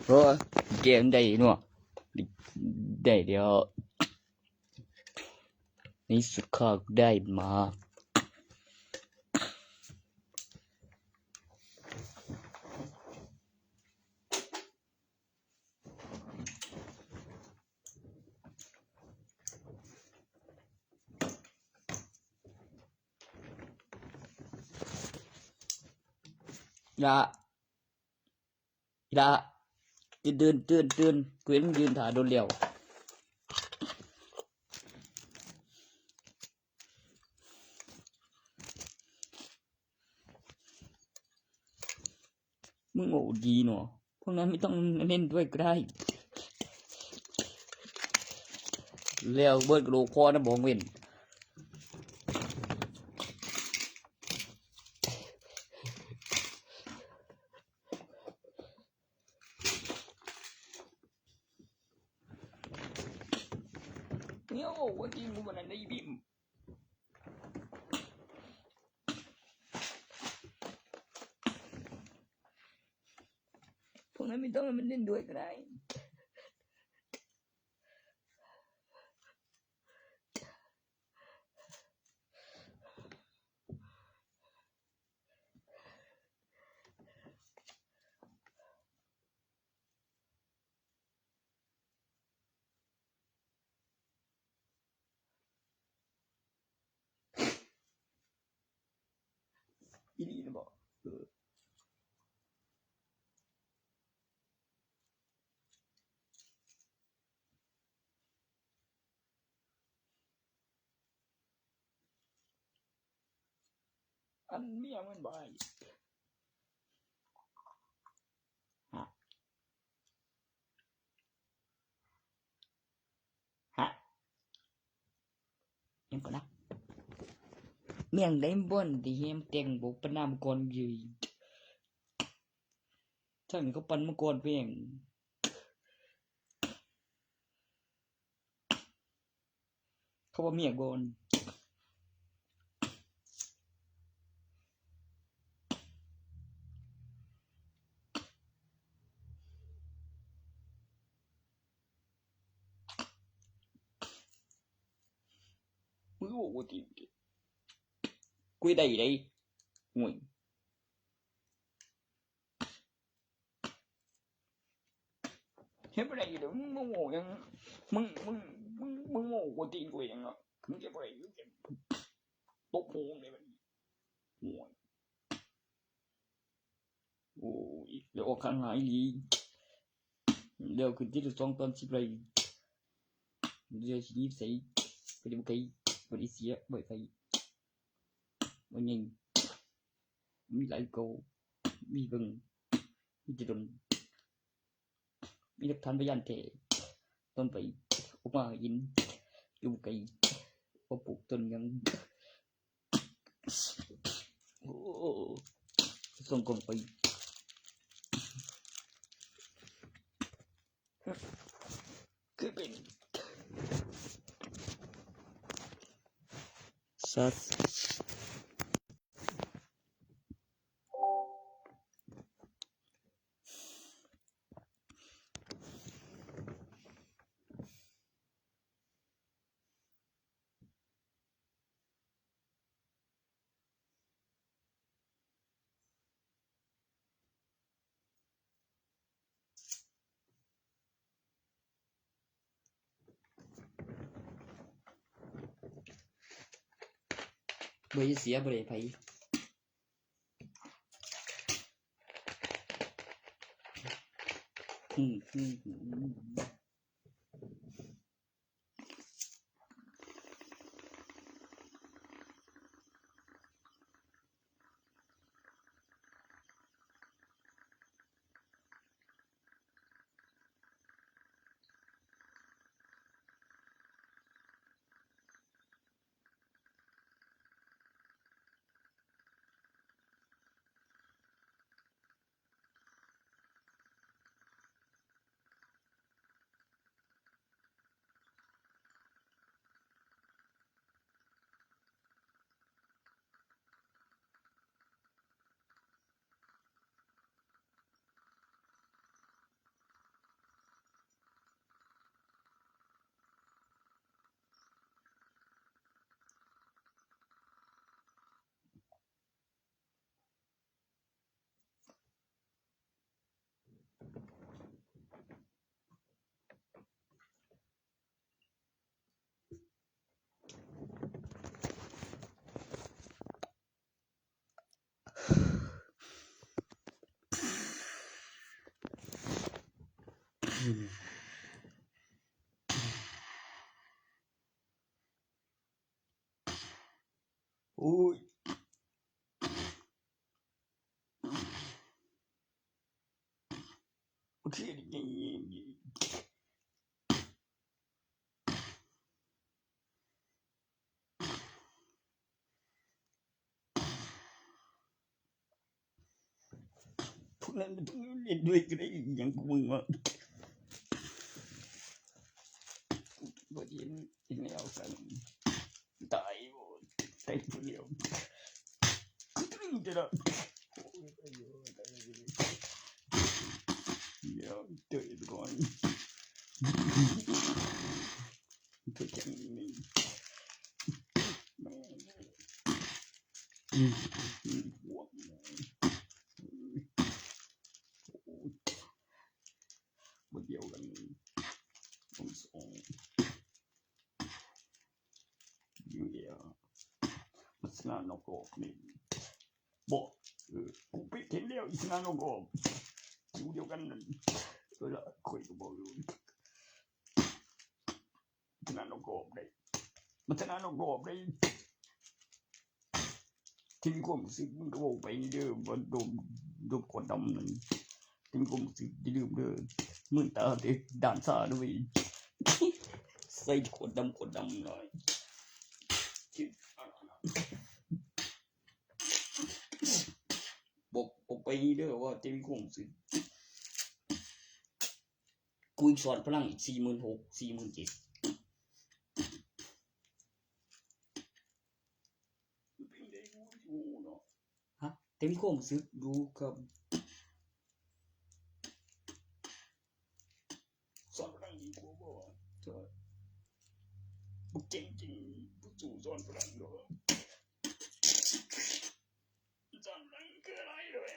ໂອ້ຍ ເກມໄດ້ເນາະ ໄດ້ແລ້ວ ໃນທີ່ສຸດຂ້າກໍໄດ້ມັນມາ. ອີ່ຫຼ້າ ອີ່ຫຼ້າ ຕື່ນ ຕື່ນ ຕື່ນ ຕື່ນ ກູເຫັນມຶງຢືນຖ້າດົນແລ້ວ. ມຶງເວົ້າດີເນາະ ພວກນັ້ນໄມ່ຕ້ອງມາຫຼິ້ນດ້ວຍກໍໄດ້. ແລ້ວເບີດກະໂຫຼກຄໍນຳບໍ່ເວັນ. ໂອ້ ວ່າຈິງ ບໍ່ນັ້ນໄດ້ບີມ. ພວກນັ້ນໄມ່ຕ້ອງໃຫ້ມັນຫຼິ້ນດ້ວຍກໍໄດ້. ອີ່ຫຼີນະບໍ? ເອີ ອັນເມຍມັນບໍ່ໃຫ້ ຮະ ຮະ ຫຍັງກໍນະ ເມຍໄດ້ບ່ອນທີ່ແຮມແຕ່ງບໍ່ປະນາມກ່ອນເລີຍ ທັງເຂົາປັ່ນມາກ່ອນແພງ. ເຂົາວ່າເມຍກ່ອນ ມຶງໂອ້ ໂອຕິ ກູໄດ້ໄດ໋ ໂອ້ຍ. ເຮັດບໍ່ໄດ້ຢູ່ແລ້ວ ມຶງມາເວົ້າຫຍັງ ມຶງ ມຶງ ມຶງ ມຶງເວົ້າກວນຕີນກູຫຍັງເນາະ ມຶງເຮັດບໍ່ໄດ້ຢູ່ ຕົກໂຮງເດ້ບັດນີ້ ໂອ້ຍ ໂອ້ຍ ແລ້ວອອກຂ້າງຫຼາຍອີ່ຫຼີ ແລ້ວຂຶ້ນທີລະສອງຕອນສິບໄດ້ ເຫຼືອຊິໜີໄປໃສ ໄປໄດ້ບໍ່ໄກ ບໍ່ໄດ້ເສຍ ບໍ່ໄດ້ໄປ ບໍ່ໄດ້ ມີຫຼາຍໂກ ມີເບິ່ງ ມີແຕ່ດົນ ມີຫຼັກຖານພະຍານແທ້ ຕ້ອງໄປອົບມາຫາກິນ ຢູ່ໄກ ບໍ່ປູກຕົ້ນຫຍັງ ໂອ້ ສົ່ງກົງໄປ ຄືເປັນ ຊາດ. ບໍ່ໄດ້ເສຍ ບໍ່ໄດ້ໃຜ ອືມ. ໂອ້ຍ ໂອເຄ. ພວກນັ້ນມັນຕ້ອງເຫຼັ້ນດ້ວຍກໍໄດ້ ອີຫຍັງຂອງມຶງວະ? ບໍ່ເຫັນ ເຫັນແລ້ວກັນ ຕາຍ ຕາຍຜູ້ດຽວ ຄືຕື່ນແທ້ລະ. ດຽວເຈີກັນກ່ອນ ເພື່ອຈະມີ ອືມ ອືມ ບວກ ໂອ້ຍ ບໍ່ດຽວກັນ ສອງ ສອງ ຢູ່ແລ້ວ ມັນຊະນະນອກຮອບນີ້ ບໍ່ ເອີ ກູປິດເຫັນແລ້ວ ອີສະນານອກຮອບ ຢູ່ດຽວກັນນັ້ນ ເອີ ລະຂ້ອຍກໍບອກຢູ່ ຊະນະນອກຮອບໄດ້ ມັນຊະນະນອກຮອບໄດ້. ທີ່ມີຄວາມຮູ້ສຶກ ມຶງກໍເວົ້າໄປເດີ ວ່າໂດມ ໂດມຂວດດຳນັ້ນ ທີ່ມີຄວາມຮູ້ສຶກ ຢ່າລືມເດີ ມື່ນຕາເດີ ດ່ານຊ້າເດີເວີຍ ໃສ່ຂວດດຳ ຂວດດຳຫຼາຍ ບອກອອກໄປເດີ ວ່າທີ່ມີຄວາມຮູ້ສຶກ ກູອີກສອນພະລັງອີກ ສີ່ໝື່ນຫົກ ສີ່ໝື່ນເຈັດ ຮະ ເຕັມຄວາມຮູ້ສຶກຢູ່ກັບ ສອນພະລັງດີກວ່າບໍ່ວະ? ບໍ່ເກັ່ງຈິງ ບໍ່ສູ້ສອນພະລັງດອກ ສອນພະລັງຄືອະໄລດອກ.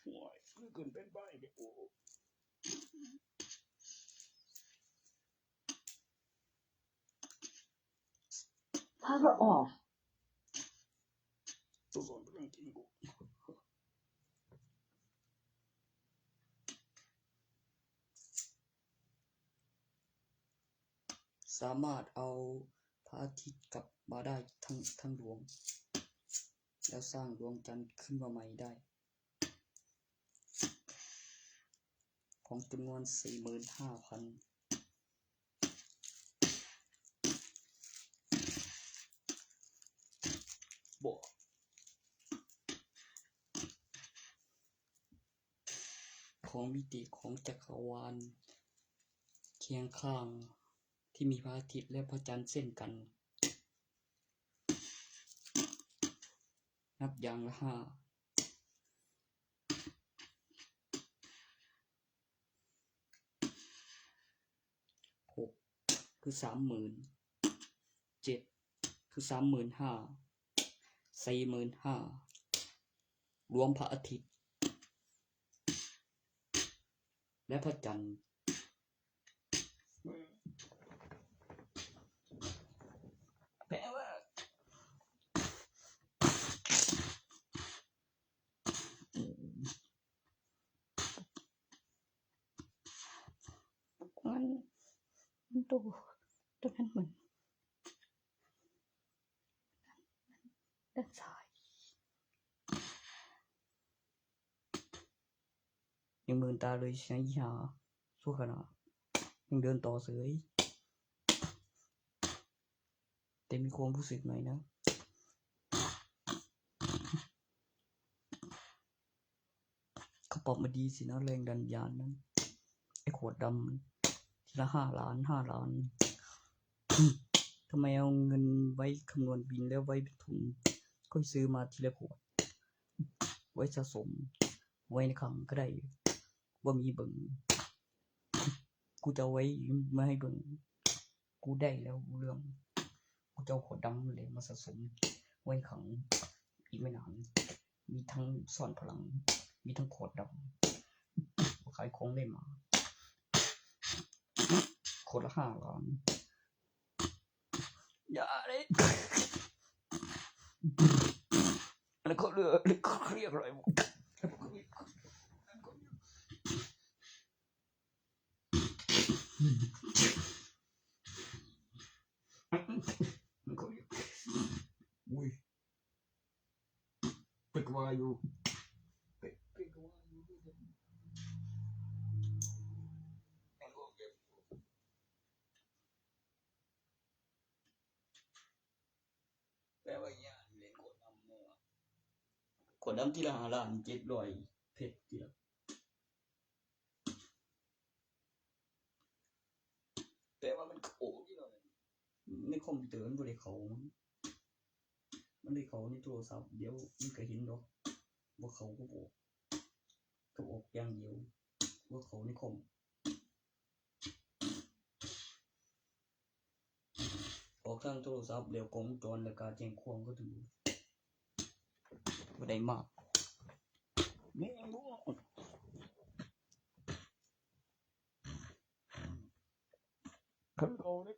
ໂອ້ຍ ຄືຂຶ້ນເປັນໄຟເດ້ ໂອ້. ພາລະອອກ ສາມາດເອົາພະອາທິດກັບມາໄດ້ທັງ ທັງດວງ ແລ້ວສ້າງດວງຈັນຂຶ້ນມາໃໝ່ໄດ້ ຂອງຈຳນວນສີ່ໝື່ນຫ້າພັນ ບໍ່ ຂອງມິຕິຂອງຈັກກະວານຄຽງຂ້າງທີ່ມີພະອາທິດ ແລະ ພະຈັນເຊັ່ນກັນ ນັບຢ່າງລະຫ້າ ຫົກ ຄືສາມໝື່ນ ເຈັດ ຄືສາມໝື່ນຫ້າ ສີ່ໝື່ນຫ້າ ລວມພະອາທິດ ແລະ ພະຈັນ ແປວ່າ ມັນ ມັນໂຕ ໂຕນັ້ນມັນ ດ້ານຊ້າຍ ຍັງມື່ນຕາເລີຍໃຊ່ຫາ ຊົ່ວຂະນະ ຍັງເດີນຕໍ່ເສີຍ. ແຕ່ມີຄວາມຮູ້ສຶກໜ້ອຍໜຶ່ງ ເຂົາປັບມາດີຊິນະ ແຮງດັນຍານນັ້ນ ໄອ້ຂວດດຳ ທີລະຫ້າລ້ານ ຫ້າລ້ານ ທຳໄມເອົາເງິນໄວ້ຄຳນວນບິນ ແລ້ວໄວ້ເປັນຖົງ ຄ່ອຍຊື້ມາທີລະຂວດ ໄວ້ສະສົມ ໄວ້ໃນຄັງກໍໄດ້ ບໍ່ມີເບິ່ງ ກູຈະເອົາໄວ້ມາໃຫ້ເບິ່ງ ກູໄດ້ແລ້ວເລື່ອງ ກູຈະເອົາຂວດດຳແຫຼະມາສະສົມ ຫ້ວຍຂັງ ອີກໄມ່ນານ ມີທັງຊ້ອນພະລັງ ມີທັງຂອດດຳ ຂາຍຂອງໄດ້ມາ ຄົນລະຫ້າລ້ານ. ຢ່າເດ້ ແລ້ວກໍເລືອກ ແລ້ວກໍເລືອກອະໄລ ອຸ້ຍ ເປັນກະວ່າຢູ່ ເປັນ ເປັນກະວ່າຢູ່ ແປວ່າຢ້ານເຫຼັ້ນໂຄດດຳເນາະ ໂຄດດຳທີລະຫ້າລ້ານ ເຈັດຮ້ອຍເພັດທີລະ ແປວ່າມັນເຂົ້າຢູ່ເນາະ ໃນຄອມພິວເຕີມັນບໍ່ໄດ້ເຂົ້າ ມັນໄດ້ເຂົ້າໃນໂທລະສັບ ດຽວມັນກະເຫັນດອກ ບໍ່ເຂົ້າກໍບອກ ກັບອອກຢ່າງດຽວ ບໍ່ເຂົ້າໃນຄອມ. ອອກທາງໂທລະສັບ ແລ້ວກ້ອງວົງຈອນ ແລ້ວກະແຈ້ງຄວາມເຂົາຖືກ ບໍ່ໄດ້ມາ ແມ່ນບໍ່ ຄັນເອົາເດ້.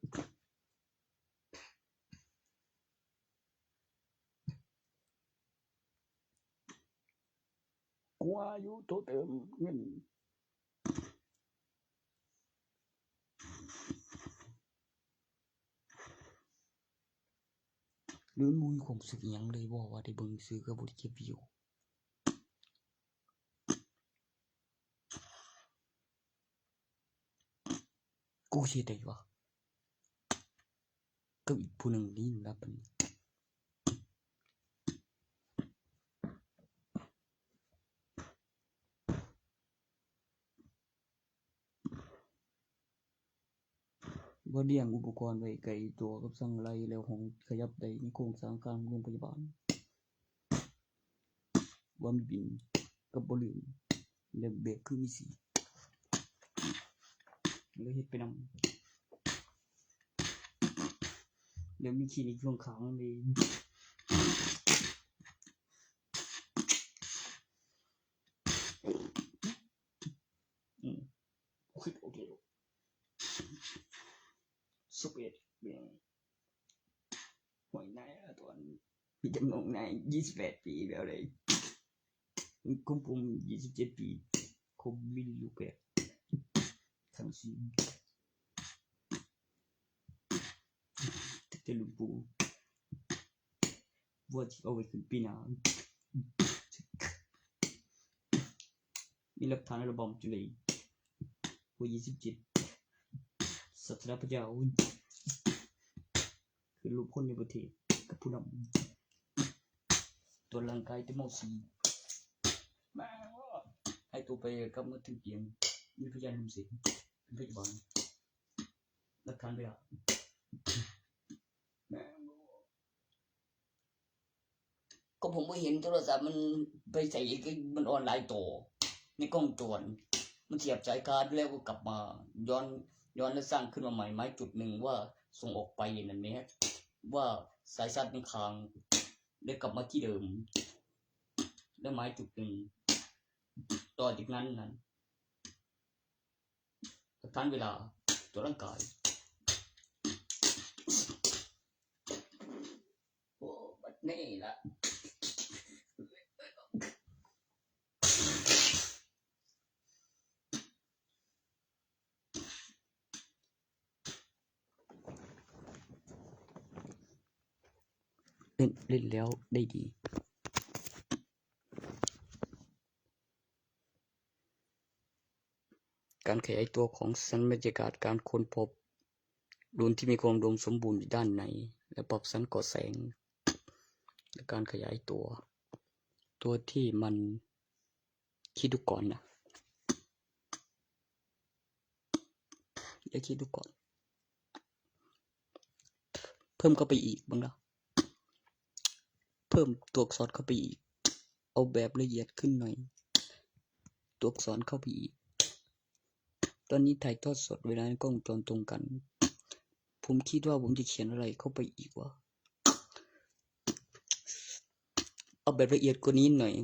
ກວ່າຢູ່ໂຕເຕີມເງິນ ຫຼື ບໍ່ມີຄວາມສຸກອີ່ຫຍັງເລີຍບໍ່ ວ່າໄດ້ເບິ່ງຊື່ກໍບໍ່ໄດ້ເກັບວິວ. ກູຊິເຮັດໄດ້ວະ ກັບອີກຜູ້ໜຶ່ງນີ້ລະບັດນີ້ ບໍ່ລ້ຽງອຸປະກອນໄວ້ໃກ້ຕົວກັບສັງໄລ ແລ້ວຫ້ອງຂະຫຍັບໄດ້ໃນໂຄງສ້າງການໂຮງພະຍາບານ. ບໍ່ມີບິນກັບບໍ່ລືມ ແລ້ວແບກຄືມີສີ ແລ້ວເຮັດໄປນຳ ແລ້ວມີຄລີນິກຢູ່ຂ້າງໆ ນີ້ ອືມ ໂອເຄ ໂອເຄ ສິບເອັດ ຫ້ວຍ ນາຍ ຕອນມີຈຳນວນນາຍ ຊາວແປດປີແລ້ວເດ້ ກຸມປຸມ ຊາວເຈັດປີ ຄົບມິນລູກແປດ ທັງສີ່ ແຕ່ລຸງປູ່ ວ່າຊິເອົາໄວ້ຂຶ້ນປີໜ້າ ມີຫຼັກຖານອັລບັມຈຸເລຍ ເບີຊາວເຈັດ ສາທາລະນະພະເຈົ້າ ຄືນຮູບຄົນໃນປະເທດກັບຜູ້ນຳ ຕວດຮ່າງກາຍແຕ່ມໍສີ່ ຫາຍຕົວໄປກັບມາເຖິງກຽງ ມີພະຍານນຳເສັນ ເປັນພະຍາບານ ຫຼັກຖານເວລາ ກໍຜົມບໍ່ເຫັນໂທລະສັບມັນໄປໃສ ມັນອອນຫຼາຍຕໍ່ໃນກ້ອງຈອນ ມັນສຽບສາຍຄາດແລ້ວກໍກັບມາ ຍ້ອນ ຍ້ອນແລ້ວສ້າງຂຶ້ນມາໃໝ່ ໝາຍຈຸດໜຶ່ງວ່າສົ່ງອອກໄປນັ້ນແໝ ວ່າສາຍຊາດມັນຄ້າງ ແລ້ວກັບມາທີ່ເດີມ ແລ້ວໝາຍຈຸດໜຶ່ງ ຕໍ່ຈາກນັ້ນນັ້ນ ສະຖານເວລາ ຕົວະຮ່າງກາຍ ໂອ້ ບັດນີ້ລະ ເຫຼັ້ນ ເຫຼັ້ນແລ້ວໄດ້ດີ. ການຂະຫຍາຍຕົວຂອງສັນບັນຍາກາດການຄົ້ນພົບ ລຸ້ນທີ່ມີຄວາມອຸດົມສົມບູນຢູ່ດ້ານໃນ ແລະ ປັບສັງເກາະແສງ ແລະ ການຂະຫຍາຍຕົວ ຕົວທີ່ມັນ ຄິດດູກ່ອນນະ ຢ່າຄິດດູກ່ອນ ເພີ່ມເຂົ້າໄປອີກເບິ່ງເດີ້ ເພີ່ມຕົວອັກສອນເຂົ້າໄປອີກ ເອົາແບບລະອຽດຂຶ້ນໜ້ອຍ ຕົວອັກສອນເຂົ້າໄປອີກ ຕອນນີ້ຖ່າຍທອດສົດເວລາໃນກ້ອງວົງຈອນຕົງກັນ ຜົມຄິດວ່າຜົມຈະຂຽນອະໄລເຂົ້າໄປອີກວະ ເອົາແບບລະອຽດກວ່ານີ້ໜ້ອຍ.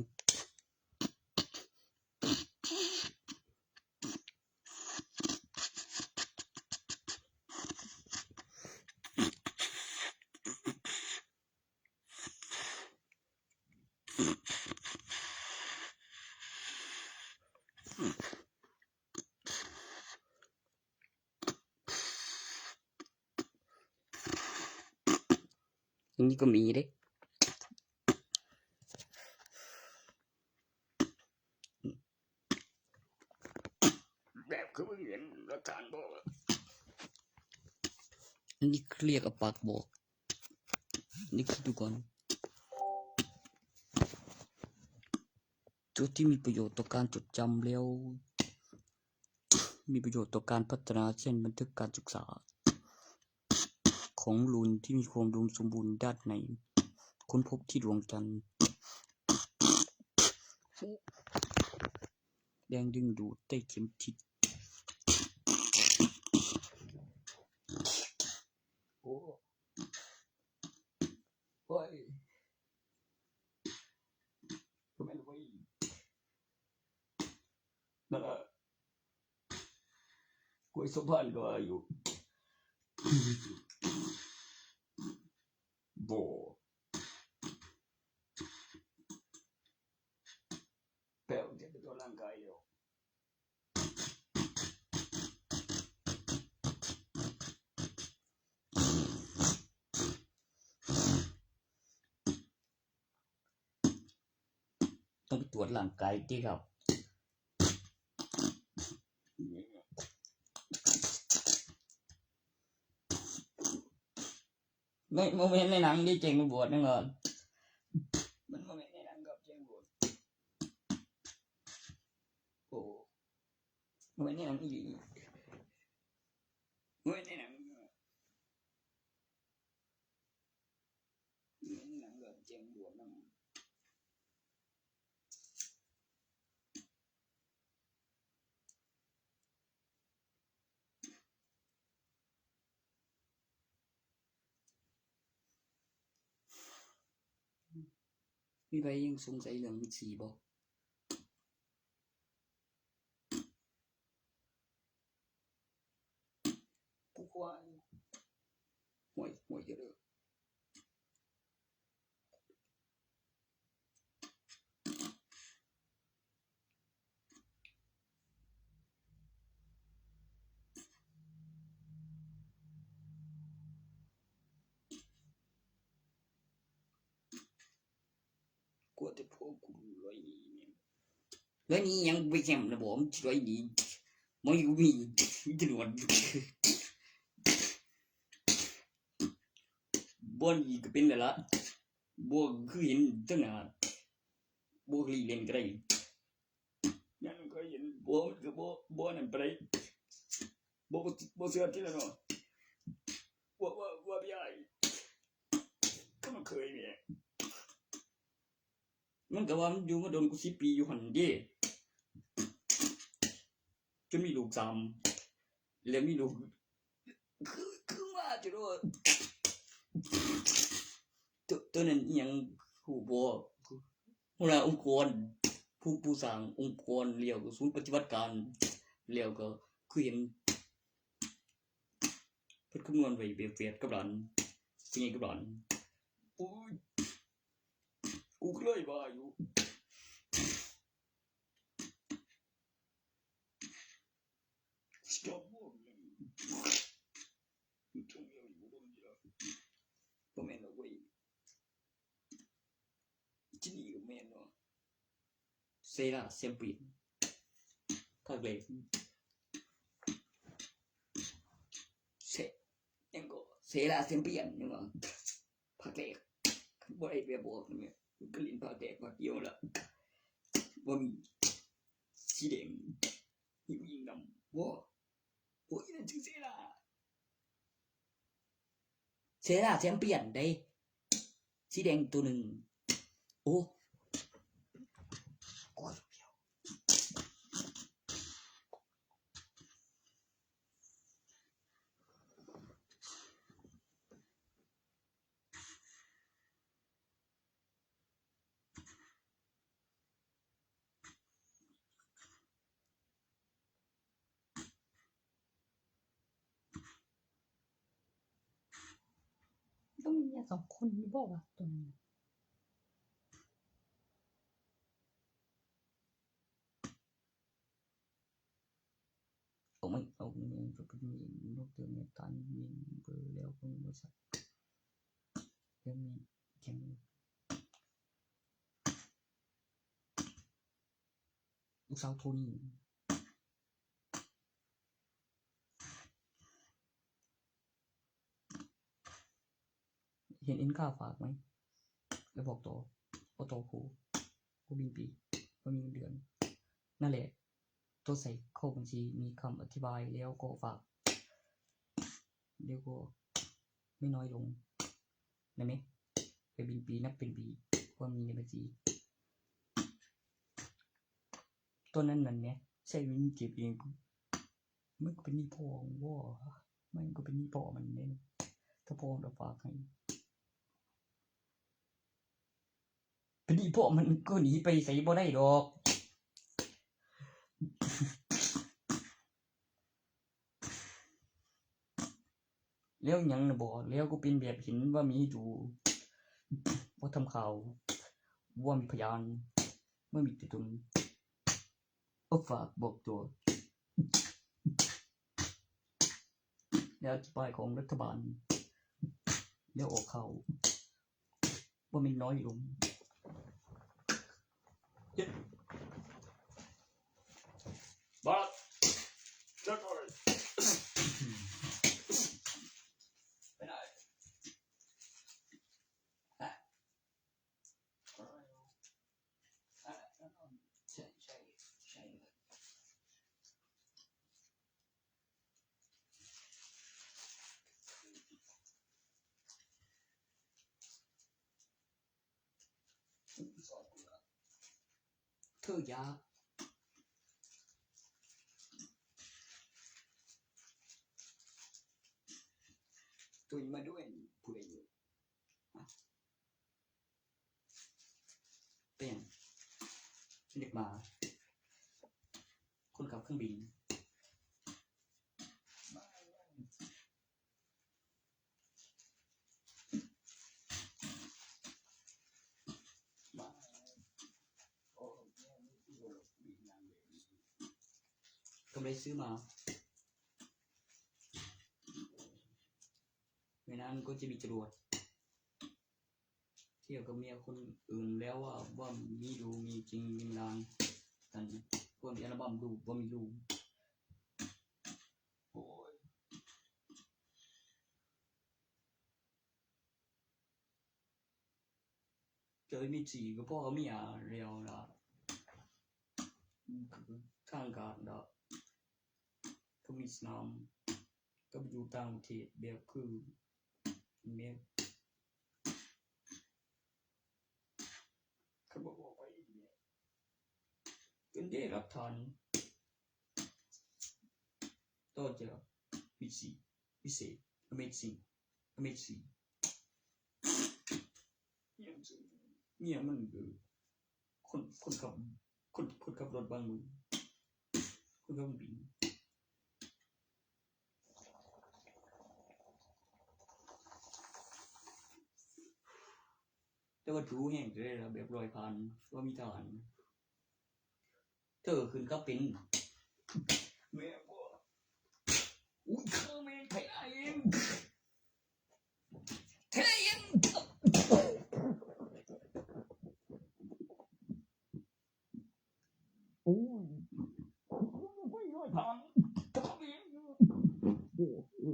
ອັນນີ້ກໍມີເດ້. ແບບຄືເບິ່ງເຫັນຫຼັກຖານບໍ່? ອັນນີ້ຄືລຽກເອົາປາກບອກ. ນີ້ຄິດດູກ່ອນ. ຈຸດທີ່ມີປະໂຫຍດຕໍ່ການຈົດຈຳແລ້ວ ມີປະໂຫຍດຕໍ່ການພັດທະນາ ເຊັ່ນ ບັນທຶກການສຶກສາຂອງລຸ້ນທີ່ມີຄວາມອຸດົມສົມບູນດ້ານໃນ, ຄົ້ນພົບທີ່ດວງຈັນ. ແຮງດຶງດູດໃຕ້ເຂັມທິດ. ໂອ້ ໂອ້ຍ ບໍ່ແມ່ນເວີ້ຍ ນະ ກ້ວຍສົມພານກໍວ່າຢູ່ ບໍ່ ແປວ່າເຈັບໄປທົ່ວຮ່າງກາຍແລ້ວ. ຕ້ອງໄປກວດຮ່າງກາຍຕິຄັບ. ໃນ ບໍ່ແມ່ນໃນໜັງເດ້ ແຈ້ງຕຳຫຼວດແນ່ນອນ. ມັນບໍ່ແມ່ນໃນໜັງກັບແຈ້ງຕຳຫຼວດ. ໂອ້ ບໍ່ແມ່ນໃນໜັງອີ່ຫຼີ. ບໍ່ແມ່ນໃນໜັງ. ແມ່ນໃນໜັງກັບແຈ້ງຕຳຫຼວດນຳ. ມີໃຜຍັງສົງໄສເລື່ອງມີສີບໍ່? ຜູ້ຄວາຍ ຫ້ວຍ ຫ້ວຍເດີ. ກວ່າແຕ່ພໍ່ກູລອຍໜີແມ່ນ ລອຍໜີຫຍັງ ໄປແຄມນະບໍ່ ມັນຊິລອຍໜີ ມັນຢູ່ມີ ມີແຕ່ໜວດ ບໍ່ໜີກໍເປັນແລ້ວລະ ບໍ່ຄືເຫັນເທິງໜ້າ ບໍ່ລີ້ເລນກໍໄດ້ ຍັງເຄີຍເຫັນ ບໍ່ ມັນກໍບໍ່ ບໍ່ນັ້ນປານໃດ ບໍ່ ບໍ່ເຊື່ອຕິລະເນາະ ວ່າ ວ່າ ວ່າພີ່ອ້າຍ ກໍມັນເຄີຍແໝ ມັນກໍວ່າມັນຢູ່ມາດົນກວ່າສິບປີຢູ່ຫັ້ນເດ້ ຈົນມີລູກສາມ ແລ້ວມີລູກ ຄື ຄືວ່າຈະໂດນ ໂຕ ໂຕນັ້ນອີ່ຫຍັງຮູ້ບໍ່? ຫົວໜ້າອົງກອນ ຜູ້ ຜູ້ສ້າງອົງກອນ ແລ້ວກໍສູນປະຕິບັດການ ແລ້ວກໍຄືເຫັນ ເພິ່ນຄຳນວນໄວ້ແບບແຝດກັບຫຼານ ຊິໃຫຍ່ກັບຫຼານ. ໂອ້ຍ ກູກໍເລີຍວ່າຢູ່ Stop ບໍ່ແມ່ນດອກເວີຍ ທີ່ນີ້ກໍແມ່ນເນາະ ເຊລາແຊມປຽນ ພາກແລກ ເຊ ຫຍັງກໍ ເຊລາແຊມປຽນ ຫຍັງກໍ ພາກແລກ ບໍ່ໄດ້ແບບບອກນະແມ່ ກໍຫຼິ້ນພາກແລກພາກດຽວລະ ບໍ່ມີສີແດງ ມີຍິງນຳ ບໍ່ ໂອ້ຍ ນັ້ນຊື່ເຊລາ ເຊລາແຊມປຽນເດ້ ສີແດງໂຕໜຶ່ງ ໂອ້. ມີເມຍສອງຄົນຢູ່ບໍ່ວະຕອນນັ້ນນະ? ເອົາໄໝ ເອົາແມ່ນ ເປັນເມນ ລູກເຕີມແມ່ນຕານເມນເບີແລ້ວຂອງບໍລິສັດ ແລ້ວແມ່ນແຂ່ງລູກສາວໂທນີ້. ເຫັນເອັນຄາຝາກໄໝ ແລ້ວບອກຕໍ່ ບໍ່ຕໍ່ຄູ່ ບໍ່ບິນປີ ບໍ່ມີເງິນເດືອນ ນັ້ນແຫຼະ ໂຕໃສ່ເຂົ້າບັນຊີ ມີຄຳອະທິບາຍ ແລ້ວກໍຝາກ ແລ້ວກໍມີນ້ອຍລົງ ນັ້ນແໝ ໄປບິນປີ ນັບເປັນປີ ຄວາມມີໃນບັນຊີ ຕອນນັ້ນນັ້ນແໝ ໃຊ້ເງິນເກັບເອງ ມັນກໍເປັນໜີ້ພໍ່ມັນບໍ່ ມັນກໍເປັນໜີ້ພໍ່ມັນເດ້ ຖ້າພໍ່ມັນເອົາຝາກໃຫ້ ເປັນໜີ້ພໍ່ມັນກໍໜີໄປໃສບໍ່ໄດ້ດອກ ແລ້ວຫຍັງນະບໍ ແລ້ວກໍເປັນແບບເຫັນວ່າມີຢູ່ ບໍ່ທຳຂ່າວ ບໍ່ມີພະຍານ ບໍ່ມີຕົວຕົນ ກໍຝາກບອກຕົວ ແລ້ວອະທິບາຍຂອງລັດຖະບານ ແລ້ວອອກຂ່າວ ບໍ່ແມ່ນນ້ອຍລົງ ເຈັດ ບາດ ຈັດໄປ ໄປໄດ້ ເທີຢາກ ຕຸຍມາດ້ວຍຜູ້ໃດຢູ່? ເປັນຫຍັງ? ເດັກໝາ ຄົນຂັບເຄື່ອງບິນ ກຳໄລຊື້ມາ ໃນນັ້ນກໍຈະມີຈະຫຼວດ. ທ່ຽວກັບເມຍຄົນອື່ນແລ້ວວ່າ ບໍ່ມີລູກມີຈິງມີຫຼານ ອັນ ເພິ່ນອັລບັມລູກບໍ່ມີລູກ ໂອ້ຍ ເຈີມິດຊີກໍພໍເມຍແລ້ວລະ ທາງການລະ ກໍມີສະໜາມ ກໍໄປຢູ່ຕ່າງປະເທດແບບຄືແມ່ນ ຄັນບໍ່ບອກໄປອີກແມ່ນ ເປັນເດລັດຖານ ຕໍ່ຈາກວິສີ ວິເສດ Amazing Amazing ເມຍມັນຄື ຄົນ ຄົນຂັບ ຄົນ ຄົນຂັບລົດບັງ ຄົນຂັບເຄື່ອງບິນ ແຕ່ວ່າດູແຮງເລີຍລະ ແບບລອຍຜ່ານ ບໍ່ມີທະຫານ. ເທີຂຶ້ນກັບເປັນ ແມ່ນບໍ່? ອຸ້ຍ ຂ້າແມ່ນໄທລາວເອງ ໄທລາວເອງ ໂອ້ຍ ໄປລອຍຜ່ານ ຂ້າແມ່ນ ໂອ້ ເອີ.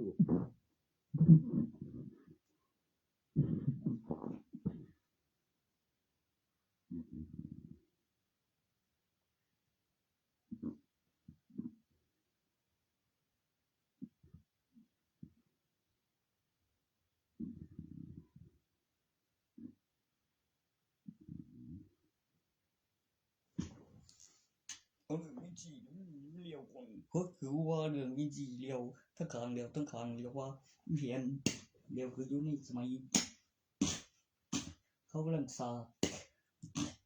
ເອົາເລື່ອງວິນຈີ້ ມັນລ້ຽວກ່ອນ ກໍຄືວ່າເລື່ອງວິນຈີ້ລ້ຽວທັງຂ້າງ ລ້ຽວທັງຂ້າງ ລ້ຽວວ່າແມ່ນ ລ້ຽວຄືຢູ່ໃນສະໄໝເຂົາກຳລັງສ້າງ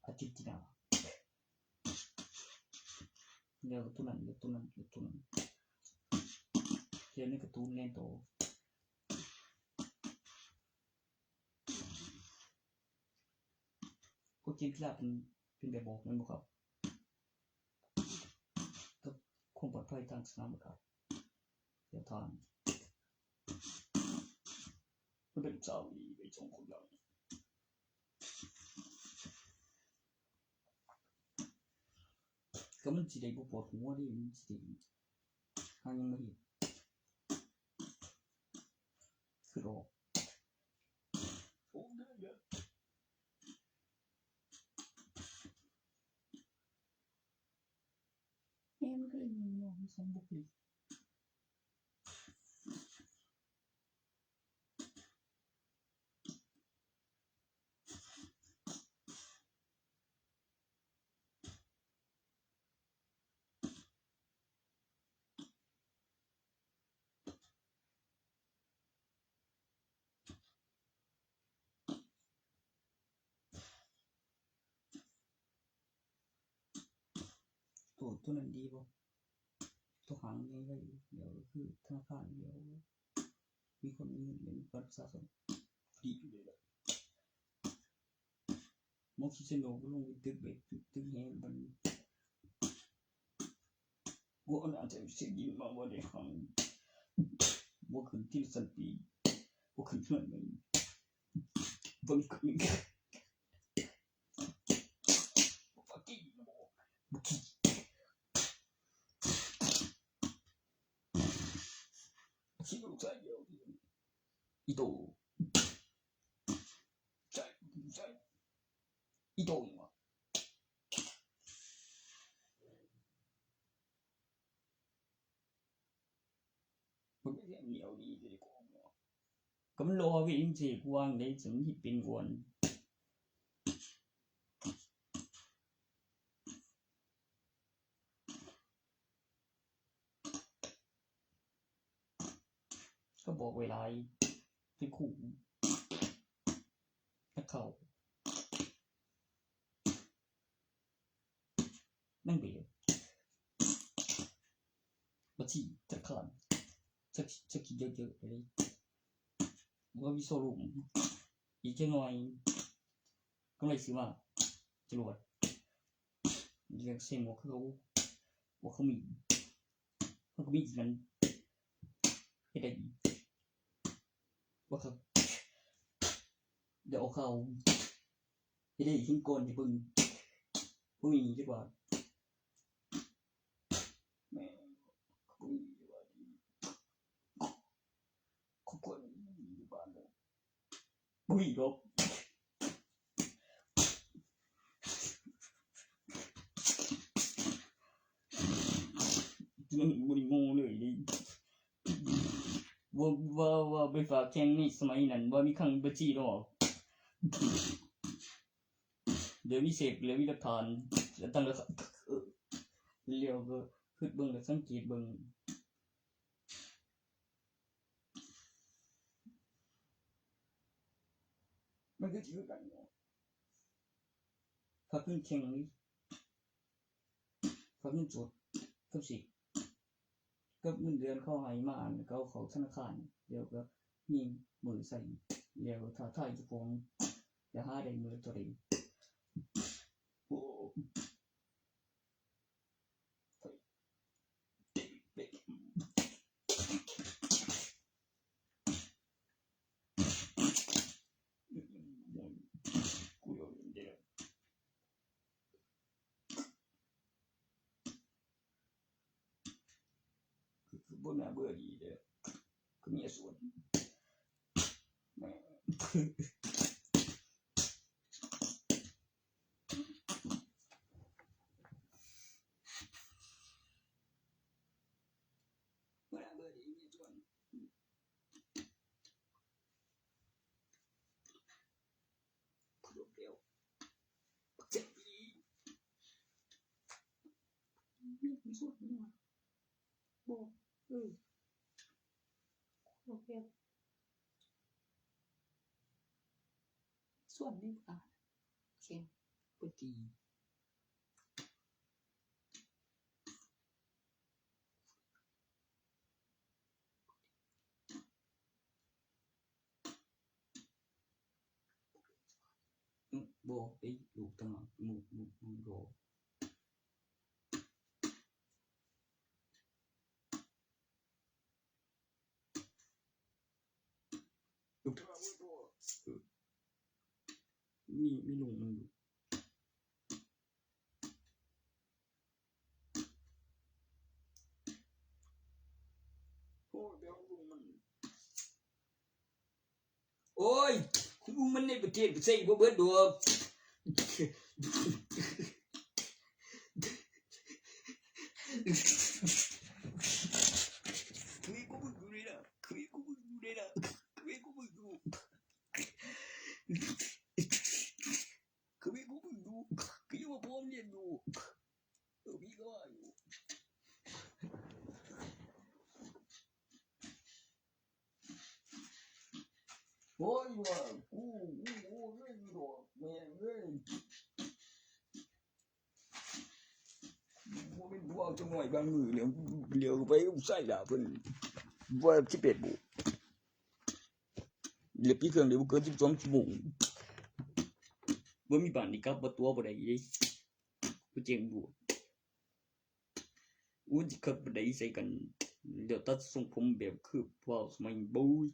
ອາເຈນຕິນາ ລ້ຽວໂຕນັ້ນ ລ້ຽວໂຕນັ້ນ ລ້ຽວໂຕນັ້ນ ແລ້ວໃນກາຕູນແລ່ນໂຕ. ກເກມກິລາເປັນ ເປັນແບບບອກແມ່ນບໍ່ຄັບ? ກັບຄວາມປອດໄພທາງສະໜາມອາກາດ. ດຽວທ່ານ ມັນເປັນສາວດີໄປສອງຄົນແລ້ວ ກໍມັນຊິໄດ້ບໍ່ປວດຫົວເດ້ ມັນຊິໄດ້ຫາຫຍັງມາເຮັດ ຄືດອກ. ແມ່ນກໍເລີຍມີນ້ອງສອງບຸກລິກ. ໂຕ ໂຕນັ້ນດີບໍ່? ໂຕຫາງໃຫຍ່ໄວ້ ດຽວຄືທະນາຄານ ດຽວມີຄົນມີເງິນເປັນບັດປະຊາຊົນ ດີຢູ່ເດລະ. ມອງຄີສະໂນກໍລົງໄປຕຶກເບັດ ຕຶກແຫ ບັດນີ້ ບໍ່ໜ້າຈະເສຍດິນມາບໍ່ໄດ້ຫາ ບໍ່ຂຶ້ນທີ່ຊັ້ນປີ ບໍ່ຂຶ້ນເຮືອນເບິ່ງ ອີໂຕ ໃສ່ ໃສ່ ອີໂຕ ມັນກໍຊິໜຽວດີເດ ກໍມັນລໍເວງຊິກວາງເດ້ ຊິມັນເຮັດເປັນກວນ ກໍບອກໄວ້ຫຼາຍ ເປັນຄູ ນັກຂ່າວ. ນາງເບວ ບັດຊີທະນາຄານ ສັກ ສັກເຍາະໆເລີຍ ບໍ່ມີໂຊຣູມ ອີກຈັກໜ່ອຍກຳໄລຊື້ມາ ຈະລວດ ຢາກໃສ່ໝວກຄືເຂົາ ໝວກເຂົາມີ ເຮົາກໍມີຄືກັນ ເຮັດໄດ້ດີ ວ່າຄັກ ດຽວເອົາຂ່າວ ເຮັດໄດ້ເຫັນກ່ອນໃຫ້ເບິ່ງ ບໍ່ມີຈັກບາດ ແມ່ນ ບໍ່ມີຈັກບາດ ຄອບຄົວນີ້ບໍ່ມີຢູ່ບ້ານເລີຍ. ບໍ່ມີດອກ ມັນບໍ່ໄດ້ໂງ່ເລີຍເດ້ ວ່າ ວ່າ ວ່າໄປຝາກແຂ່ງໃນສະໄໝນັ້ນ ວ່າມີຄັ້ງບັນຊີດອກ ດຽວມີເຊບ ແລ້ວມີຫຼັກຖານ ແລ້ວຕັ້ງ ແລ້ວກໍຄິດເບິ່ງ ແລ້ວສັງເກດເບິ່ງ. ມັນຄືຖືກັນເນາະ ພາກເງິນແຂງນີ້ ພາກເງິນສົດກັບຊິບ ກັບເງິນເດືອນເຂົາໃຫ້ມາ ອັນເຂົາເຂົ້າທະນາຄານ ແລ້ວກໍມີມື້ໃຊ້ ແລ້ວກໍທ້າທາຍເຈົ້າຂອງ ຈະຫາໄດ້ມື້ລະເທົ່າໃດ. ໂອ້. ຄືບໍ່ໜ້າເບື່ອດີເດີ້ ຄືເມຍສວນ ແມ່ ບໍ່ໜ້າເບື່ອດີເມຍສວນ. ສ່ວນນີ້ ອ່າ ແຂງ ບໍ່ດີ. ເ ອື ບໍ່ໄດ້ລູກຕັ້ງ ໝູ່ ໝູ່ ໝູ່ບໍ່ ລູກ ເອີ ມີ ມີລຸງມັນຢູ່. ໂອ້ຍ ເປັນຂອງລຸງມັນ ໂອ້ຍ ຂອງລຸງມັນໃນປະເທດໃຊ້ບໍ່ເບິດດອກ ຄືຂອງມຶງຢູ່ນີ້ນະ ຄືຂອງມຶງຢູ່ນີ້ນະ ຄືຂອງມຶງຢູ່ ຄືມີກູເບິ່ງຢູ່ ຄືວ່າພ້ອມລຽນຢູ່ ເອີ ມີກໍວ່າຢູ່ ໂອ້ຍ ວ່າ ກູ ກູ ກູເລີຍຢູ່ດອກ ແມ່ງເອີຍ ບໍ່ແມ່ນຜູ້ເວົ້າຈັກໜ້ອຍ ບາງມື້ຫຼຽວ ຫຼຽວໄປໃສ່ດາເພິ່ນ ວ່າສິເປັນບໍ່ ແລ້ວປິດເຄື່ອງໄດ້ບໍ່ເກີນສິບສອງຊົ່ວໂມງ ບໍ່ມີບ້ານນີ້ກັບ ບໍ່ຕົວະບໍ່ໄດ້ເດ້ ບໍ່ແຈ້ງບໍ່ ໂອ້ຍ ຊິຄັກປານໃດໃສ່ກັນ ແລ້ວຕັດຊົງຜົມແບບຄືຜູ້ບ່າວສະໄໝບູຍ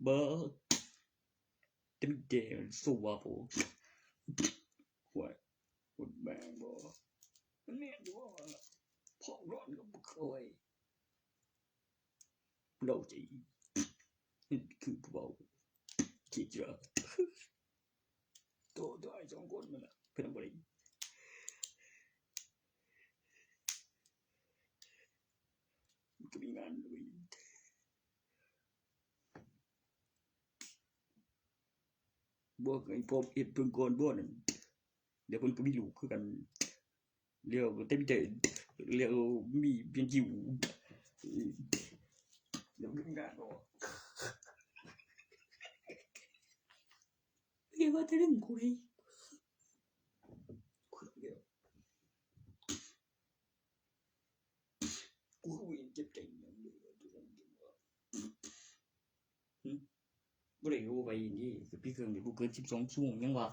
ບໍ່ ແຕ່ມີແຕ່ໂຊວາໂພ ໂອ້ຍ ໂຄດແບງບໍ່ ມັນແມ່ນຢູ່ບໍ່ ເຜົ່າຮ້ອນກໍບໍ່ເຄີຍ ເລົ່າໃຈ ຄືຜູ້ເວົ້າ ຄິດວ່າ ໂຕ ໂຕອ້າຍສອງຄົນນັ້ນນະ ເພິ່ນບໍ່ໄດ້ ມັນກໍມີງານເລີຍ ບໍ່ໃຫ້ພໍ່ເຮັດເພິ່ນກ່ອນບໍ່ນັ້ນ ແລ້ວເພິ່ນກໍມີລູກຄືກັນ ແລ້ວເຕັມໃຈ ແລ້ວມີເປັນຢູ່ ແລ້ວເງິນງານອອກ ເອີ້ຍ ວ່າແຕ່ເລື່ອງກູເດ້ ກູເຫັນເຈັບໃຈຫຍັງເລີຍ ຫຶ ບໍ່ໄດ້ໂທໄປນີ້ ໄປປິດເຄື່ອງນີ້ ບໍ່ເກີນສິບສອງຊົ່ວໂມງ ຫຍັງວະ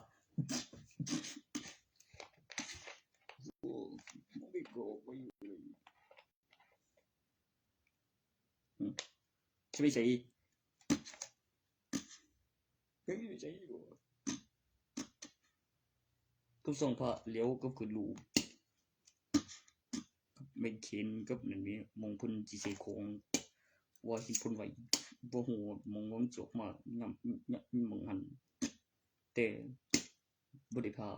ໂອ້ ບໍ່ໄດ້ກໍໄປຢູ່ເລີຍ ຫຶ ຊິໄປໃສ ເຮັດຢູ່ໃສຢູ່ ກັບສ່ອງພະຫຼຽວກັບຂຶ້ນລູກ ກັບໄມ້ເຂນ ກັບນັ້ນແມ່ ໝ່ອງເພິ່ນຊິໃສ່ຂອງ ວ່າຊິພົ່ນໄວ້ ບໍ່ຮູ້ວ່າໝ່ອງມັນຊິອອກມາ ຍາມ ຍາມ ໝ່ອງຫັ້ນ ແຕ່ບໍ່ໄດ້ພາ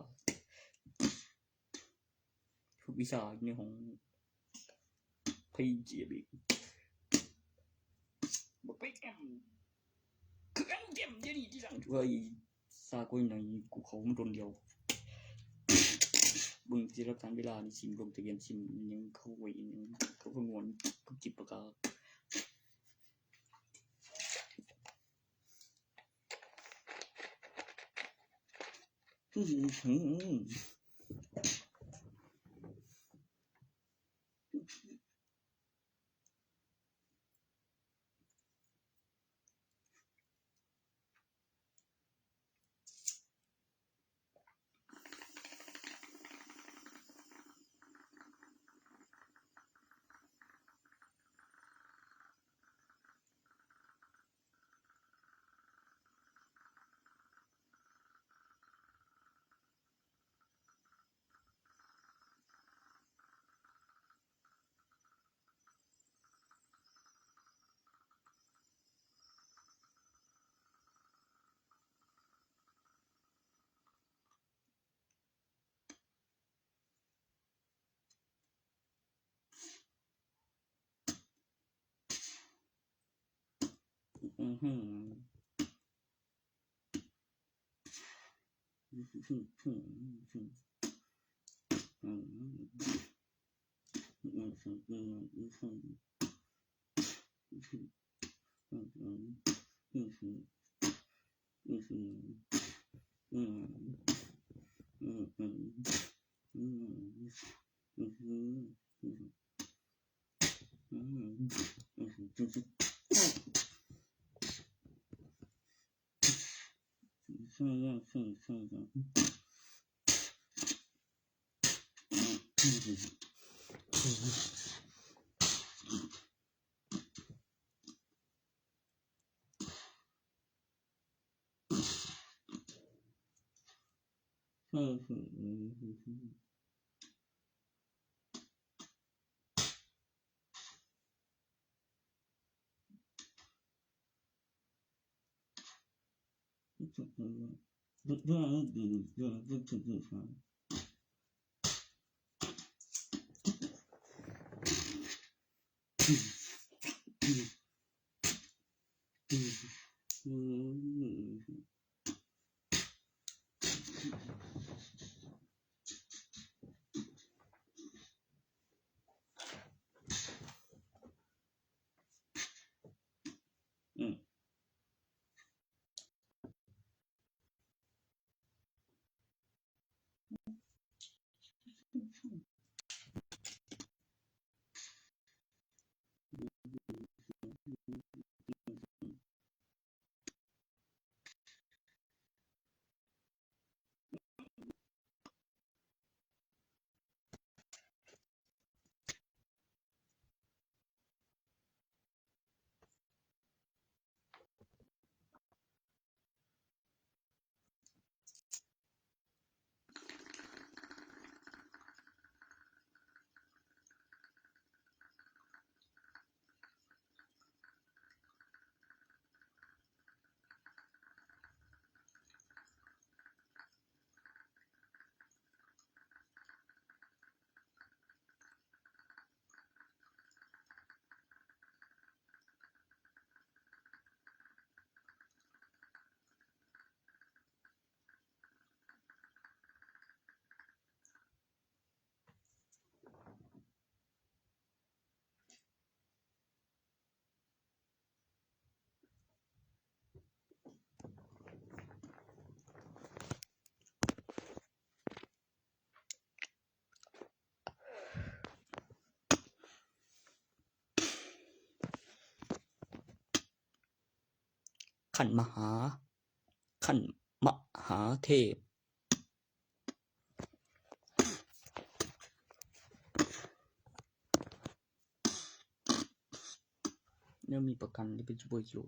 ຝຶກວິຊາຢູ່ໃນຫ້ອງ ໃຜເຈັບອີກ ບໍ່ໄປແອມ ຄືອັນເຈັບດຽວນີ້ທີ່ຫຼັງ ເອີຍ ຊາກວ່າຫຍັງ ກູເຂົ້າມາດົນແລ້ວ ເບິ່ງທີ່ຫຼັກຖານເວລານີ້ ຊິມລົງທະບຽນ ຊິມຫຍັງ ເຂົາໄວ້ຫຍັງ ເຂົາກໍງວນ ຄືຈິບປາກາ. ຂັນມະຫາ ຂັນມະຫາເທບ. ແນວມີປະກັນທີ່ເປັນຊຸບເປີຮີໂຣ.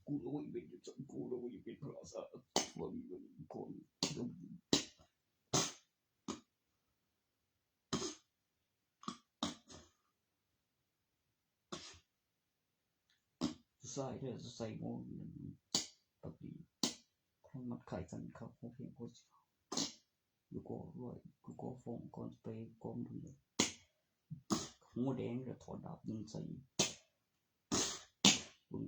ກູລະເວີຍເປັນ ກູລະເວີຍເປັນພະລາຊາ ວ່າມີຄົນ ຊາຍແທ້ ໃສ່ໝວກ ປັກດີ ຄັນມັດຂາຍກັນຄັກ ຫົວແຂງກໍຊິ ຢູ່ກໍລວຍ ຢູ່ກໍຟອງ ກ່ອນໄປກອງເດືອ ຫົວແດງ ແລ້ວຖອດດາບຍິງໃສ່ ປຶ້ງ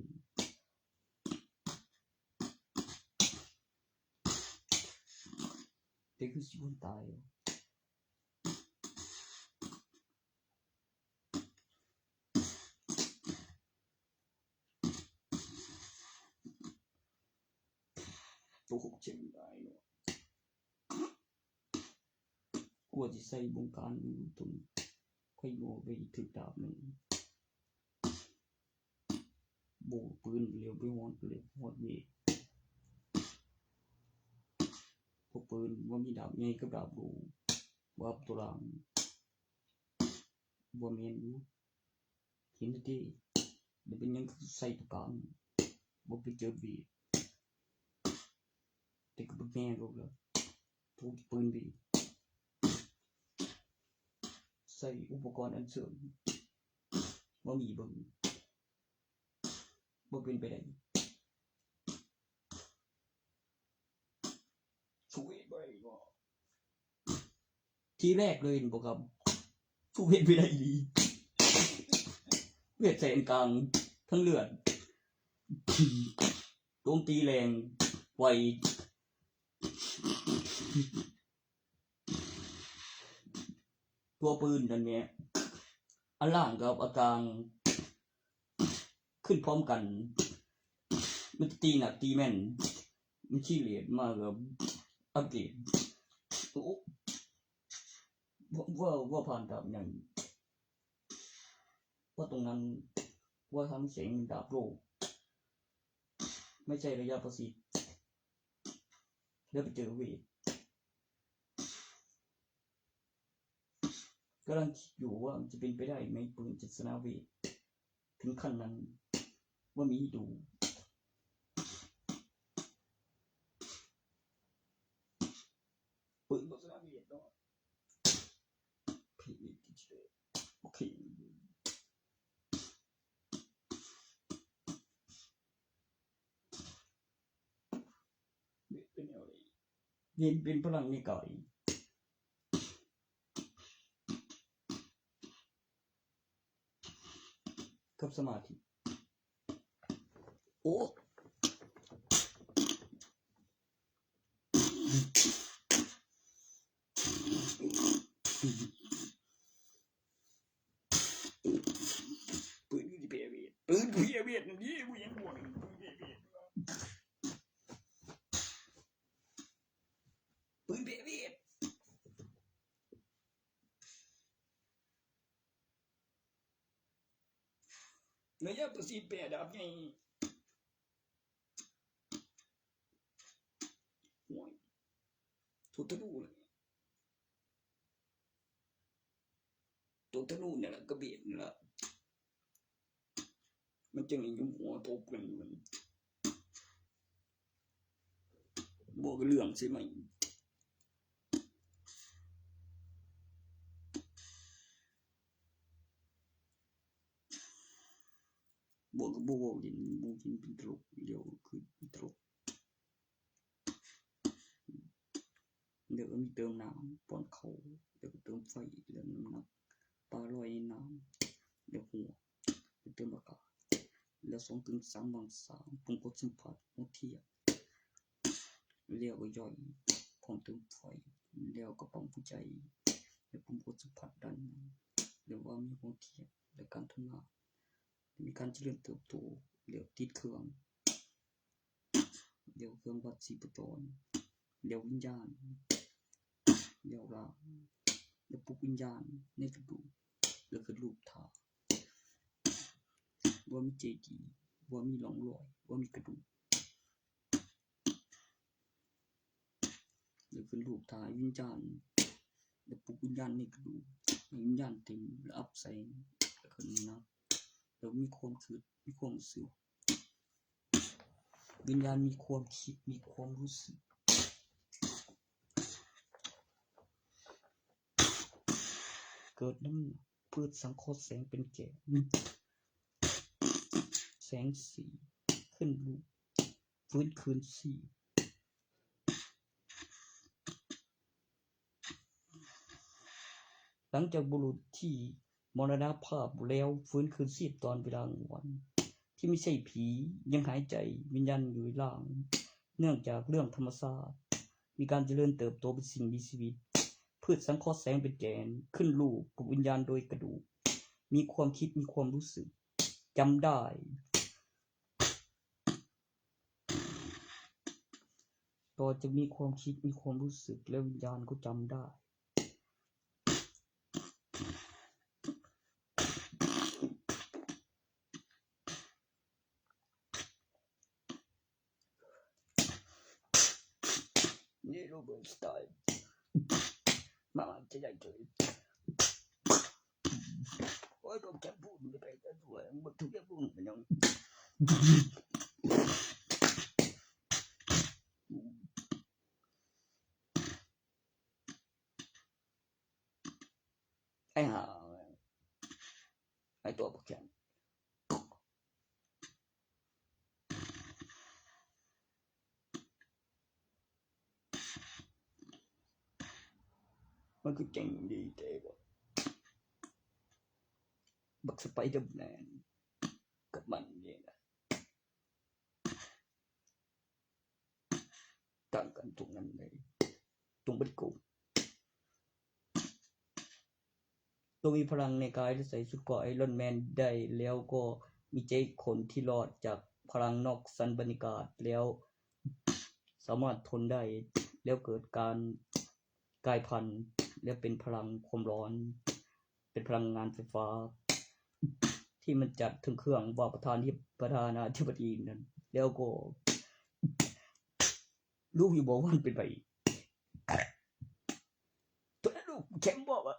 ແຕ່ຄືຊິບໍ່ຕາຍ. ໂຕໂຄກເຈັງໄດ້ເນາະ ກວ່າຊິໃສ່ບົງການຕົນ ໃຜບໍ່ໄປຖືກດາບໜຶ່ງ ໂບກປືນເລັວໄປຮອດເລີຍ ຮອດເວ ພວກປືນວ່າມີດາບໃຫຍ່ກັບດາບຫຼວງ ວ່າຕົວລາງ ບໍ່ແມ່ນຢູ່ ເຫັນແທ້ໆ ແລ້ວເປັນຫຍັງຄືໃສ່ຕົວກາງ ບໍ່ໄປເຈີເບ ແຕ່ກໍບໍ່ແນ່ດອກລະ ໂຕປືນເບ ໃສ່ອຸປະກອນອັນເສີມ ບໍ່ມີເບິ່ງ ບໍ່ເປັນໄປໄດ້ ສະເວດບໍ່ໄດ້ບໍ່ ທີແລກເລີຍເຫັນບໍ່ຄັບ ສະເວດບໍ່ໄດ້ອີ່ຫຼີ ເວດໃສ່ອັນກາງ ທັງເລືອດ ໂຈມຕີແຮງໄວ ຕົວປືນນັ້ນແຫຼະ ອັນລ່າງກັບອັນກາງຂຶ້ນພ້ອມກັນ ມັນຈະຕີໜັກຕີແມ່ນ ມັນຂີ້ເລດມາກກັບອັບເດດ ໂອ້ ເວົ້າ ເວົ້າ ເວົ້າຜ່ານດາບໃຫຍ່ ເພາະຕົງນັ້ນ ເວົ້າທາງສຽງດາບໂລກ ໄມ່ໃຊ່ໄລຍະປະຊິດ ແລ້ວໄປເຈີເວດ. ກຳລັງຄິດຢູ່ວ່າມັນຈະເປັນໄປໄດ້ໄໝ ປືນຈະຊະນະເວດເຖິງຂັ້ນນັ້ນ, ບໍ່ມີດູ. ປືນບໍ່ຊະນະເວດເນາະ. ໂອເຄ. ເວດເປັນແນວໃດ? ເວດເປັນພະລັງໃນກາຍ ກັບສະມາທິ. ໂອ້ ປືນເພຍເວດ ປືນເພຍເວດ ນີ້ກູຍັງບໍ່ໄດ້ ປືນເພຍເວດ ປືນເພຍເວດ. ລະຍະປະຊິດແປດດາບໃຫຍ່. ໂອ້ຍ ໂຕທະນູແຫຼະ ໂຕທະນູນີ້ລະ ກະເບນນີ້ລະ ມັນຈຶ່ງໄດ້ຍຸມຫົວໂຕເປັນ ບໍ່ເລື່ອງໃຊ່ໄໝ? ບໍ່ ກໍບໍ່ເວົ້າຫຼິ້ນ ບໍ່ຫຼິ້ນເປັນຕະຫຼົກ ດຽວຄືເປັນຕະຫຼົກ. ແລ້ວກໍມີເຕີມນ້ຳປ້ອນເຂົ້າ ແລ້ວກໍເຕີມໄຟ ແລ້ວນ້ຳໜັກ ປາລອຍໃນນ້ຳ ແລ້ວຫົວ ແລ້ວເຕີມອາກາດ ແລ້ວສອງຕຶງສາມວາງສາມ ປຸ່ມກົດສຳຜັດຫົວທຽບ ແລ້ວກໍຍ່ອຍ ພ້ອມເຕີມໄຟ ແລ້ວກໍປ້ຳຫົວໃຈ ແລ້ວປຸ່ມກົດສຳຜັດດ້ານໃນ ແລ້ວວ່າມີຫົວທຽບ ແລະ ການທຳງານ ມີການຈະເລີນເຕີບໂຕ ແລ້ວຕິດເຄື່ອງ ແລ້ວເຄື່ອງວັດຊີບປະຈອນ ແລ້ວວິນຍານ ແລ້ວລາງ ແລ້ວປຸກວິນຍານໃນກະດູກ ແລ້ວຂຶ້ນຮູບຖ່າຍ ວ່າມີເຈດີ ວ່າມີຮ່ອງລອຍ ວ່າມີກະດູກ ແລ້ວຂຶ້ນຮູບຖ່າຍວິນຍານ ແລ້ວປຸກວິນຍານໃນກະດູກ ໃຫ້ວິນຍານເຕັມ ແລ້ວອັບແສງ ແລ້ວຂຶ້ນໜັກ ແລ້ວມີຄວາມຄິດ ມີຄວາມຮູ້ສຶກ ວິນຍານມີຄວາມຄິດ ມີຄວາມຮູ້ສຶກ ເກີດນຳພືດສັງເຄາະແສງເປັນແກນ ແສງສີ ຂຶ້ນຮູບ ຟື້ນຄືນຊີບ. ຫຼັງຈາກບຸລຸດທີ່ມໍລະນະພາບແລ້ວ ຟື້ນຄືນຊີບຕອນເວລາກາງວັນ ທີ່ມີໄສ້ຜີຍັງຫາຍໃຈ, ວິນຍານຢູ່ໃນຮ່າງ. ເນື່ອງຈາກເລື່ອງທຳມະຊາດ ມີການຈະເລີນເຕີບໂຕເປັນສິ່ງມີຊີວິດ, ພືດສັງເຄາະແສງເປັນແກນ, ຂຶ້ນຮູບ ປຸກວິນຍານໂດຍກະດູກ, ມີຄວາມຄິດ, ມີຄວາມຮູ້ສຶກ, ຈຳໄດ້. ຕໍ່ຈາກມີຄວາມຄິດ, ມີຄວາມຮູ້ສຶກ ແລະ ວິນຍານກໍຈຳໄດ້. ນີ້ໂຣເບີດສະຕາຍ ມາຈະໄດ້ເລີຍ. ໂອ້ຍ ກໍແກະປູນໄປແຕ່ສວຍ ບໍ່ຖືກແກະປູນໄປຫຍັງ. ໄອ້ຫ່າ ໄອ້ຕົວບໍ່ແຂງ ມັນຄືເກັ່ງດີແທ້ບໍ? ບັກສະໄປເດີແມນກັບມັນນີ້ນະ ຕ່າງກັນຕົງນັ້ນເລີຍ ຕົງເບິດໂກ. ໂຕມີພະລັງໃນກາຍ ແລະ ໃສ່ຊຸດເກາະໄອຣອນແມນໄດ້ແລ້ວ ກໍມີແຕ່ຄົນທີ່ລອດຈາກພະລັງນອກຊັ້ນບັນຍາກາດແລ້ວ ສາມາດທົນໄດ້ ແລ້ວເກີດການກາຍພັນ ແລະ ເປັນພະລັງຄວາມຮ້ອນ ເປັນພະລັງງານໄຟຟ້າ ທີ່ມັນຈັດເຖິງເຄື່ອງວ່າປະທານທິ ປະທານາທິບໍດີນັ້ນ ແລ້ວກໍ ຮູ້ຢູ່ບໍ່ວ່າມັນເປັນໃຜ? ໂຕນັ້ນລູກແຄມບໍ່ວະ?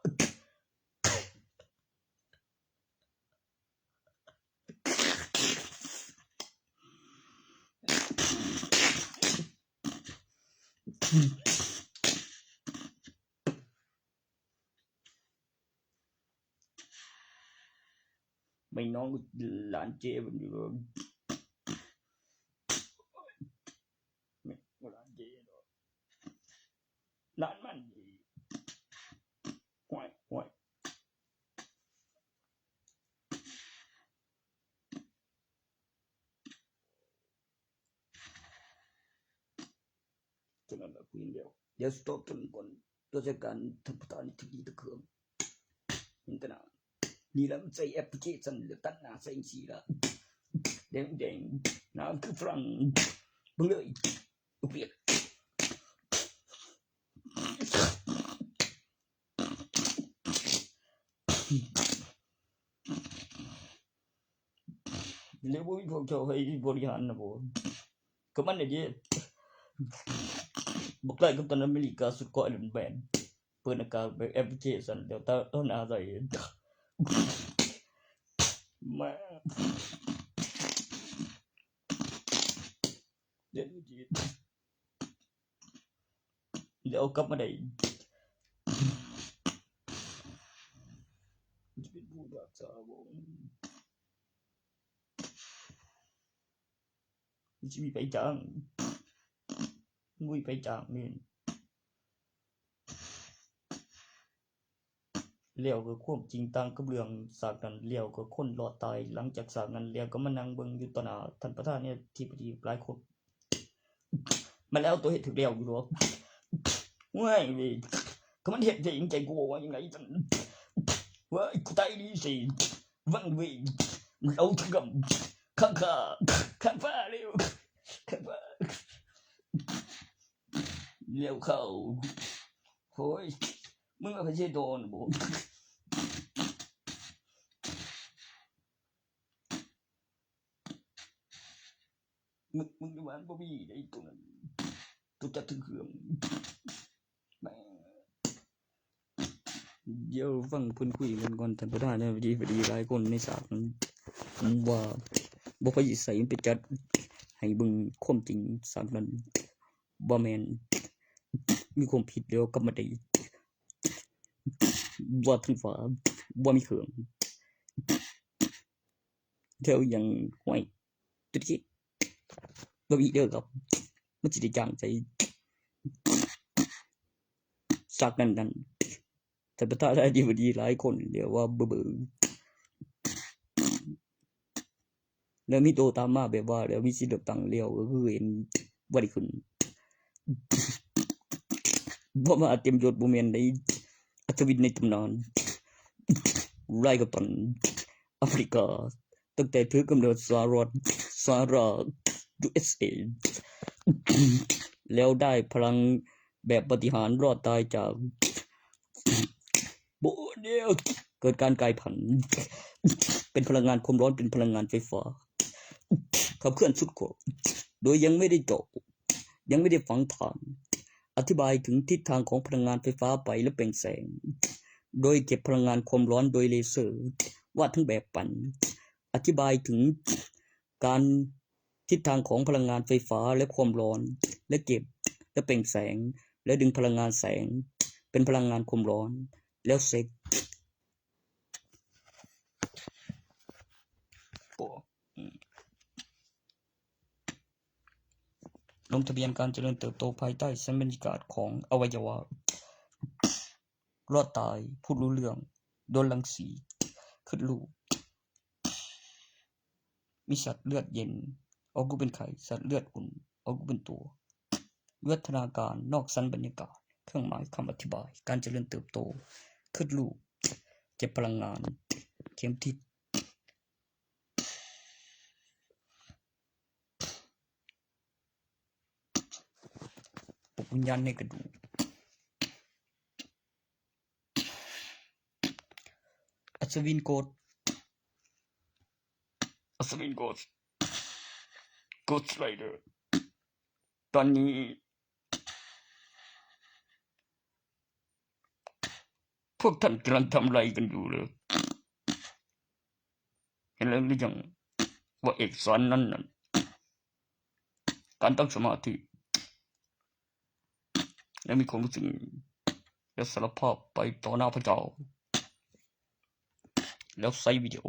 ໄປນອນກັບຫຼານເຈ້ເພິ່ນຢູ່ ແມ່ນບໍ່ຫຼານເຈ້ເນາະ ຫຼານມັນ ໂອ້ຍ ໂອ້ຍ. ເທົ່ານັ້ນລະ ຜູ້ຍິງດຽວ ດຽວສະຕັອບຕົວນີ້ກ່ອນ ຕົວຈັດການທ່ານປະທານທີ່ດີຕະເຄືອງ ເຫັນຕະໜ້າ ນີ້ລະ ມັນໃສ່ແອັບພລິເຄຊັນ ແລ້ວຕັດໜ້າໃສ່ຈັ່ງຊີ້ລະ ແດງໆ ໜ້າຄືຝຣັ່ງ ເບິ່ງເລີຍ ອຸປຽກ. ແລ້ວບໍ່ມີພວກເຈົ້າໃຫ້ບໍລິຫານນະບໍ່? ກໍມັນນີ້ເດ້ ບັກຫຼ້າຍກັບຕັນອາເມລິກາ ຊຸດເກາະໄອຣອນແມນ ເປີດໜ້າກາກແບບແອັບພລິເຄຊັນ ແລ້ວຕາຕໍ່ໜ້າໃສ່ ມາ ເດ ແລ້ວເອົາກັບມາໄດ້ ຈະເປັນຜູ້ຮັກສາບໍ່? ມັນຊິມີໃຜຈ້າງ? ບໍ່ມີໃຜຈ້າງແມ່ນ. ແລ້ວກໍຄວາມຈິງຕ່າງກັບເລື່ອງສາກນັ້ນ ແລ້ວກໍຄົນລອດຕາຍ. ຫຼັງຈາກສາກນັ້ນແລ້ວກໍມານັ່ງເບິ່ງຢູ່ຕໍ່ໜ້າທ່ານປະທານາທິບໍດີຫຼາຍຄົນ ມາແລ້ວ ໂຕເຮັດຖືກແລ້ວຢູ່ດອກ. ໂອ້ຍເວີຍ ກໍມັນເຮັດເອງ ໃຈກູວ່າຈັ່ງໃດຊັ້ນ? ເວີຍ ກູຕາຍດີຊິ ວັງເວຍ ເອົາເຖື່ອນ ຂ້າ ຂ້າ ຂ້າຟ້າເລັວ ຂ້າຟ້າ ແລ້ວເຂົາ ໂອ້ຍ ມຶງວ່າໃຜຊິໂດນບໍ່? ມຶງ ມຶງຢູ່ບ້ານບໍ່ມີໄດ້ໂຕນັ້ນ ໂຕຈັກຖືເຄື່ອງ. ດຽວຟັງເພິ່ນຄຸຍກັນກ່ອນ ທ່ານປະທານາທິບໍດີຫຼາຍຄົນໃນສາກນັ້ນວ່າ ບໍ່ໃຜໃສ່ໄປຈັດ ໃຫ້ເບິ່ງຄວາມຈິງສາກນັ້ນ ບໍ່ແມ່ນມີຄວາມຜິດແລ້ວກັບມາໄດ້ ວ່າທັງວ່າບໍ່ມີເຄື່ອງ ແຖວຍັງ ຫ້ວຍ ຕຸລະກິດ ບໍ່ມີເດີຄັບ ມັນຊິໄດ້ຈ້າງໃສ່ສາກນັ້ນນັ້ນ ທ່ານປະທານາທິບໍດີຫຼາຍຄົນເອີ້ນວ່າເບີໆ ແລ້ວມີໂຕຕາມມາແບບວ່າ ແລ້ວມີສິດເລືອກຕັ້ງແລ້ວ ກໍຄືເຫັນບໍ່ໄດ້ຂຶ້ນ ບໍ່ມາເຕັມຍົດ ບໍ່ແມ່ນໃດ ອັດສະວິນໃນຕຳນານ ຫຼາຍກວ່າຕອນອາເມລິກາ ຕັ້ງແຕ່ຖືກຳເນີດສະຫະລັດ ສະຫະລັດ ຢູເອສເອ ແລ້ວໄດ້ພະລັງແບບປາຕິຫານ ລອດຕາຍຈາກ ບໍ່ແນວ ເກີດການກາຍພັນ ເປັນພະລັງງານຄວາມຮ້ອນ ເປັນພະລັງງານໄຟຟ້າ ຂັບເຄື່ອນສຸດຂອບ ໂດຍຍັງໄມ່ໄດ້ເຈາະ ຍັງໄມ່ໄດ້ຝັງຖານ ອະທິບາຍເຖິງທິດທາງຂອງພະລັງງານໄຟຟ້າໄປ ແລະ ແປ່ງແສງ ໂດຍເກັບພະລັງງານຄວາມຮ້ອນໂດຍເລເຊີ ວາດທັງແບບປັນ ອະທິບາຍເຖິງການ ທິດທາງຂອງພະລັງງານໄຟຟ້າ ແລະ ຄວາມຮ້ອນ ແລະ ເກັບ ແລະ ເປັ່ງແສງ ແລະ ດຶງພະລັງງານແສງ ເປັນພະລັງງານຄວາມຮ້ອນ ແລ້ວເຊັກ ລົງທະບຽນການຈະເລີນເຕີບໂຕພາຍໃຕ້ຊັ້ນບັນຍາກາດຂອງອະໄວຍະວະ ລອດຕາຍ ຜູ້ຮູ້ເລື່ອງ ໂດນລັງສີ ຄຶດລູກ ມີສັດເລືອດເຢັນ ອອກລູກເປັນໄຂ່ ສັດເລືອດອຸ່ນ ອອກລູກເປັນຕົວ ວິວັດທະນາການນອກຊັ້ນບັນຍາກາດ ເຄື່ອງໝາຍຄຳອະທິບາຍ ການຈະເລີນເຕີບໂຕ ຄຶດລູກ ເກັບພະລັງງານ ເຂັມທິດ ປົກວິນຍານໃນກະດູກ ອັດສະວິນໂກດ ອັດສະວິນໂກດ ໂກດສະໄລເດີ ຕອນນີ້ ພວກທ່ານກຳລັງທຳອະໄລກັນຢູ່ເລີ? ເຫັນແລ້ວຫຼືຍັງວ່າເອກສານນັ້ນນະ ການຕັ້ງສະມາທິ ແລະ ມີຄວາມຮູ້ສຶກ ແລະ ສາລະພາບໄປຕໍ່ໜ້າພະເຈົ້າ ແລ້ວໃຊ້ວິດີໂອ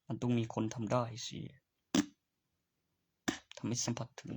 ມັນຕ້ອງມີຄົນທຳໄດ້ຊິ ທຳໃຫ້ສຳຜັດເຖິງ